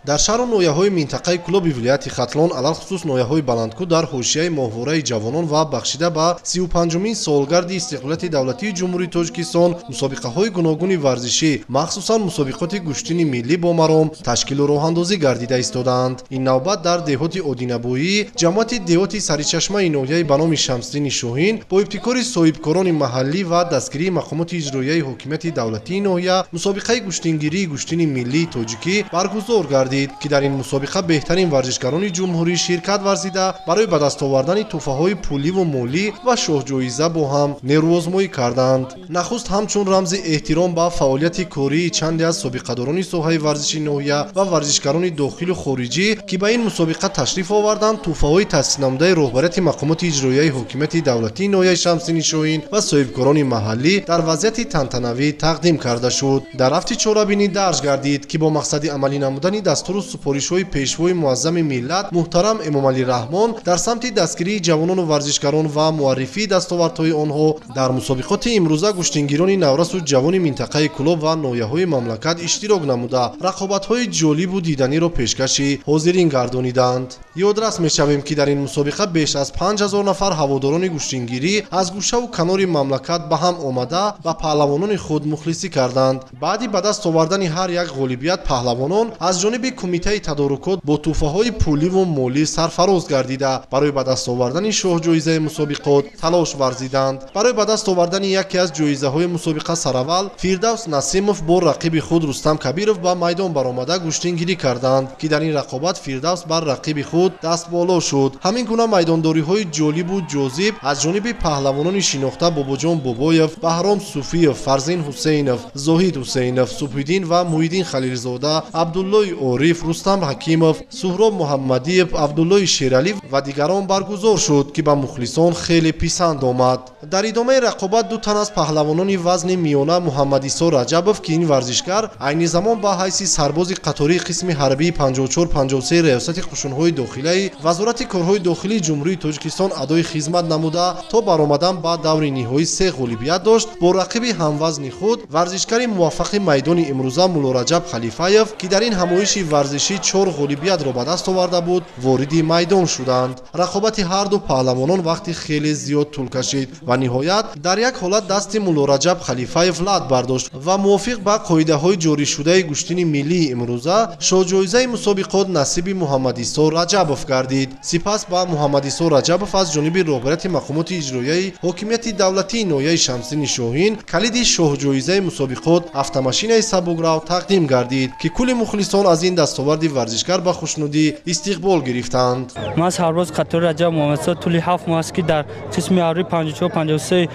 Дар шаҳру ноҳияҳои минтақаи Кӯлоби вилояти Хатлон, алалхусус ноҳияҳои Баландкӯ, дар ҳошияи моҳвораи ҷавонон ва бахшида ба 35-умин солгарди истиқлолияти давлатии Ҷумҳурии Тоҷикистон мусобиқаҳои гуногуни варзишӣ, махсусан мусобиқоти гӯштини миллӣ бо маром ташкилу роҳандозӣ гардида истодаанд. Ин навбат дар деҳоти Одинабоӣ, ҷамоати деҳоти Саричашмаи ноҳияи ба номи Шамсиддини Шоҳин бо ибтикори соҳибкорони маҳаллӣ ва дастгирии мақомоти иҷроияи ҳокимияти давлатии ноҳия мусобиқаи гӯштингирии гӯштини миллии тоҷикӣ баргузор гардид, ки дар ин мусобиқа беҳтарин варзишгарони ҷумҳурӣ ширкат варзида, барои ба даст овардани тӯҳфаҳои пуливу молӣ ва шоҳҷоиза бо ҳам нерӯозмоӣ карданд. Нахуст ҳамчун рамзи эҳтиром ба фаъолияти кории чанде аз собиқадорони соҳаи варзиши ноҳия ва варзишгарони дохилу хориҷӣ, ки ба ин мусобиқа ташриф оварданд, тӯҳфаҳои таъсиснамудаи роҳбарияти мақомоти иҷроияи ҳокимияти давлатии ноҳияи Шамсиддини Шоҳин ва соҳибкорони маҳаллӣ дар вазъияти тантанавӣ тақдим карда шуд. Дар рафти чорабинӣ дарҷ гардид, ки бо мақсади амалӣ намудани дастуру супоришҳои пешвои муаззами миллат муҳтарам Эмомалӣ Раҳмон дар самти дастгирии ҷавонону варзишгарон ва муаррифии дастовардҳои онҳо дар мусобиқоти имрӯза гӯштингирони наврасу ҷавони минтақаи Кӯлоб ва ноҳияҳои мамлакат иштирок намуда, рақобатҳои ҷолибу диданиро пешкаши ҳозирин гардониданд. Ёдрас мешавем, ки дар ин мусобиқа беш аз 5000 нафар ҳаводорони гӯштингирӣ аз гӯшаву канори мамлакат ба ҳам омада, ба паҳлавонони худ мухлисӣ карданд. Баъди ба даст овардани ҳар як ғолибият паҳлавонон аз ҷониби кумитаи тадорукот бо тӯҳфаҳои пуливу молӣ сарфароз гардида, барои ба даст овардани шоҳҷоизаи мусобиқот талош варзиданд. Барои ба даст овардани яке аз ҷоизаҳои мусобиқа сараввал Фирдавс Насимов бо рақиби худ Рустам Кабиров ба майдон баромада гӯштингирӣ карданд, ки дар ин рақобат Фирдавс бар рақиби худ дастболо шуд. Ҳамин гуна майдондориҳои ҷолибу ҷозиб аз ҷониби паҳлавонони шинохта Бобоҷон Бобоев, Баҳром Суфиев, Фарзин Ҳусейнов, Зоҳид Ҳусейнов, Субҳиддин ва Муҳиддин Халилзода, Абдуллои Ориф, Рустам Ҳакимов, Суҳроб Муҳаммадиев, Абдуллои Шералӣ ва дигарон баргузор шуд, ки ба мухлисон хеле писанд омад. Дар идомаи рақобат ду тан аз паҳлавонони вазни миёна Муҳаммадисо Раҷабов, ки ин варзишгар айни замон ба ҳайси сарбози қатории қисми ҳарбии 5453 Риёсати қушунҳои дохилаи Вазорати корҳои дохилии Ҷумҳурии Тоҷикистон адои хизмат намуда, то баромадан ба даври ниҳоӣ 3 ғолибият дошт, бо рақиби ҳамвазни худ варзишгари муваффақи майдони имрӯза Муллораҷаб Халифаев, ки дар ин ҳамоиши варзишӣ 4 ғолибиятро ба даст оварда буд, вориди майдон шуданд. Рақобати ҳарду паҳлавонон вақти хеле зиёд тӯл кашид ва ниҳоят дар як ҳолат дасти Муллораҷаб Халифаев лат бардошт ва мувофиқ ба қоидаҳои ҷоришудаи гӯштини миллии имрӯза шоҳҷоизаи мусобиқот насиби Муҳаммадисо Раҷабов гардид. Сипас ба Муҳаммадисо Раҷабов аз ҷониби роҳбарияти мақомоти иҷроияи ҳокимияти давлатии ноҳияи Шамсиддини Шоҳин калиди шоҳҷоизаи мусобиқот автомашинаи сабукрав тақдим гардид, ки кулли мухлисон аз ин дастоварди варзишгар ба хушнудӣ истиқбол гирифтанд. Ман сарбоз қатори Раҷаб Муҳаммадисо тӯли 7 моҳ аст, ки дар қисми ҳарбӣ 5453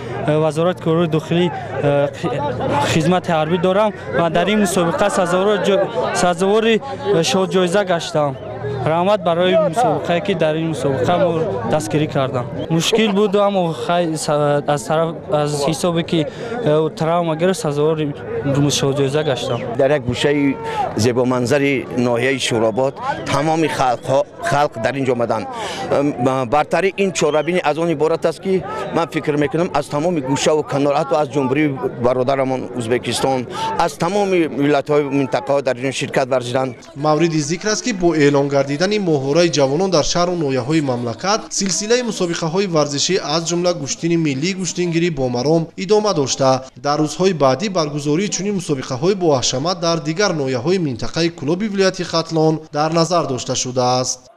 Вазорати корҳои дохилӣ хизмати ҳарбӣ дорам ва дар ин мусобиқа сазовори шоҳҷоиза гаштам. Раҳмат барои мусобиқае, ки дар ин мусобиқа мо дастгирӣ кардам. Мушкил буд, аммо аз тараф аз ҳисобе ки травма гирифт, сазовори шоҳҷоиза гаштам. Дар як гӯшаи зебоманзари ноҳияи Шӯробод тамоми халқ дар ин ҷо омаданд. Бартарии ин чорабинӣ аз он иборат аст, ки ман фикр мекунам, аз тамоми гӯшаву канор, ҳатто аз ҷумҳурии бародарамон Ӯзбекистон, аз тамоми вилоятҳои минтақаҳо дар ин ширкат варзиданд. Мавриди зикр аст, ки бо эълон гардидани моҳвораи ҷавонон дар шаҳру ноҳияҳои мамлакат силсилаи мусобиқаҳои варзишӣ аз ҷумла гӯштини миллии гӯштингирӣ бо маром идома дошта, дар рӯзҳои баъдӣ баргузории чунин мусобиқаҳои боҳашамат дар дигар ноҳияҳои минтақаи Кӯлоби вилояти Хатлон дар назар дошта шудааст.